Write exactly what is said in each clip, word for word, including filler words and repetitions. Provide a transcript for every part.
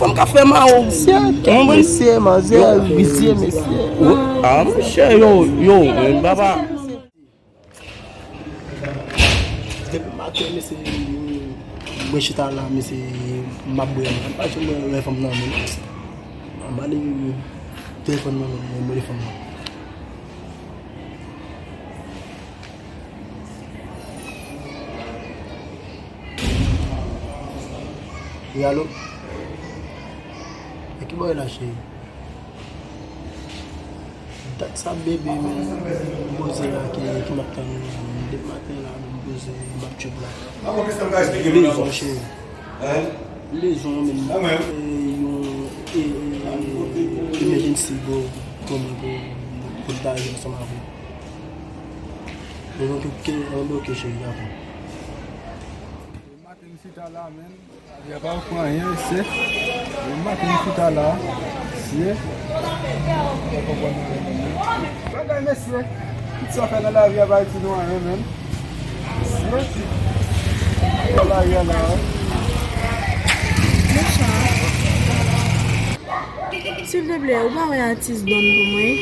Fanm ka fè mawon. Mesye, mesye, manzè, vizye, mesye. Ah, monchè, yo, yo, men baba. Depi maten, mesye, mwen chita la, mesye, m ap bwè. M pa janm wè fanm nan, men. M ale telefòn nan, men, mwen rele fanm nan. Wi, alo? E ki bò w ye la, cheri? Dat sa, bebe, men, m poze la, ki, ki m ap tann ou la, men, depi maten la, men, m poze, m ap tchèk la. Lezon, cheri. Lezon, men, e, yon, e, e, emergency, bro, pou mwen, pou, pou m ta viv ansanm avè w. Mwen, mwen, ok, mwen, ok, cheri, dakò. Maten, m chita la, men. Lavi a pa pran anyen, mesye. Depi maten m chita la, mesye. Ou pa konprann anyen, men. Bagay, mesye. Tout sa fè nan lavi a pa itil nou anyen, men. Mesye. Nan lavi a la, wi. Silteplè, ou pa wè atis Don pou mwen?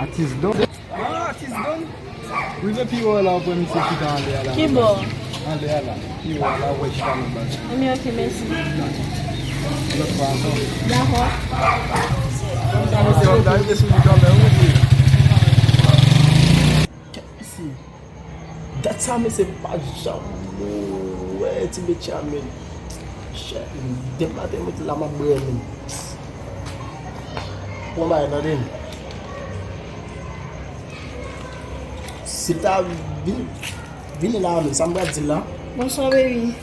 Atis Don? Ah, atis Don? Rive pi wo a la, ou pran misye chita anlè a la. Ki bò? Anlè a la. Pi wo a la, ou wè chita nan baz. Ebyen, ok, mèsi. Lòt fwa ankò. Dakò. Mesye, w ap rive sou li kanmenm, wi. Kèt mesye. Dat sa, mesye, m pa janm wè ti mesye a, men. Chè, depi maten, mwen la, m ap bwè, men. Pran bagay, tande m. Si l ta vin, vini la, men, sa m pral di l la? Bonswa, baby.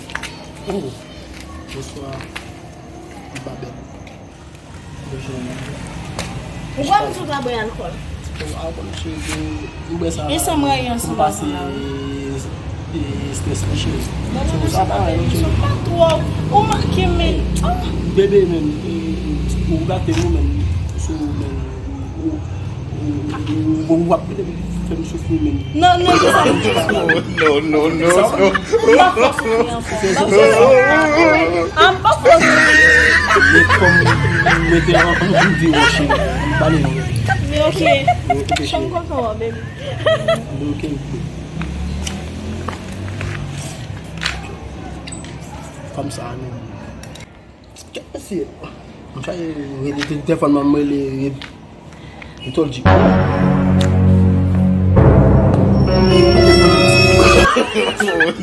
Oh, bonswa. M pa bèl. Ou kwè m sou ta bwè alkòl? Alkòl, cheri, m bwè sa. E san m rayi ansanm avè w la, wi. E, strès mwen, cheri. Non, non, non, se pa bebe, se pa twòp. Ou manke, men. Ah! Bebe, men, e, ou gate nou, men. Sou, men, ou, ou, ou, ou ap fè m soufri, men. Non, non, se sa m di. Non, non, non, non. M pa fè w soufri ankò. M pa fè w soufri. M pa fè w soufri. Men kòm m mete an, an, an, di wòch, m pale non. Men ok. Chanm kontan w, baby. Men ok. Fanm sa, men. Kèt mesye. M chache rele te-, telefòn mwen, m rele, rele, m t di.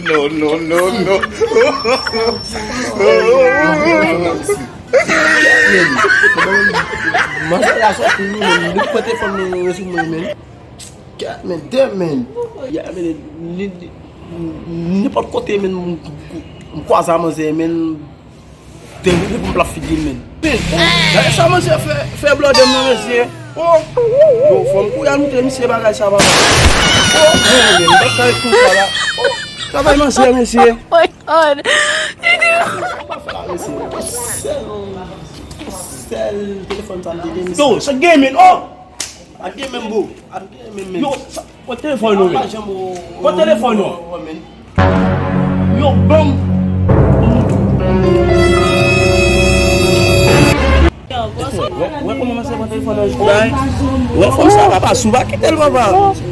Non, non, non, non. Manzè la sòti, men, li pran telefòn mwen, rezoud mwen, men. Kèt, men, damn, men. Ya, men, li, li, nenpòt kote, men, m, m, m kwaze a manzè, men. Te rive pou m plat figi l, men. Gade sa manzè fè, fè blòdè m nan, mesye. Oh! Yo, fò m kouri al montre misye bagay sa, papa. Oh, men, men, men, m pa t ka ret konsa la. Oh, travay manzè, mesye. Oh my God! Sa pa fè la, mesye. Sèl, sèl telefòn sa m te gen, mesye. Yo, sa gen, men, oh! A gen menm, bro. A gen menm, men. Yo, sa, pran telefòn nou, men. Pran telefòn nou. Yo, ban m. Wè, wè kòman manzè pran telefòn nan jou la, hein? Wè fanm sa, papa, si w pa kite l, papa.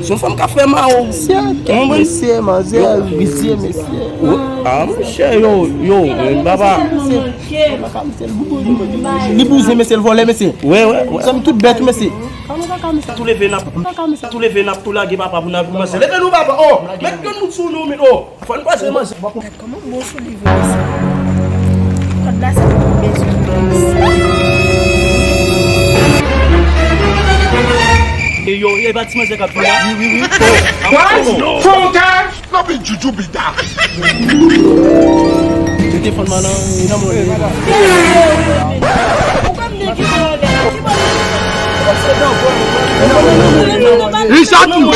Se yon fanm k ap fè mawon. Mesye, manzè, vizye, mesye. Ah, monchè, yo, yo, men, papa. Li bouzen, mesye, l vòlè, mesye. Wè, wè, wè. Sa m tout bèt, mesye. Tou leve n ap, tou leve n ap tou lage papa pou n al pou manzè. Leve nou papa, oh! Met granmoun sou nou, men, oh! Fò n kwaze manzè. Gad kòman bon sou li vre sa. Kòd la se pou mwen bezwen. E yo, e pa ti manzè k ap vin la? Wi, wi, wi. Oh, a bon. What? Fòkè! Nan bi djoudjou bida. Yo te fann manan, e nan mwen. Li sa tou.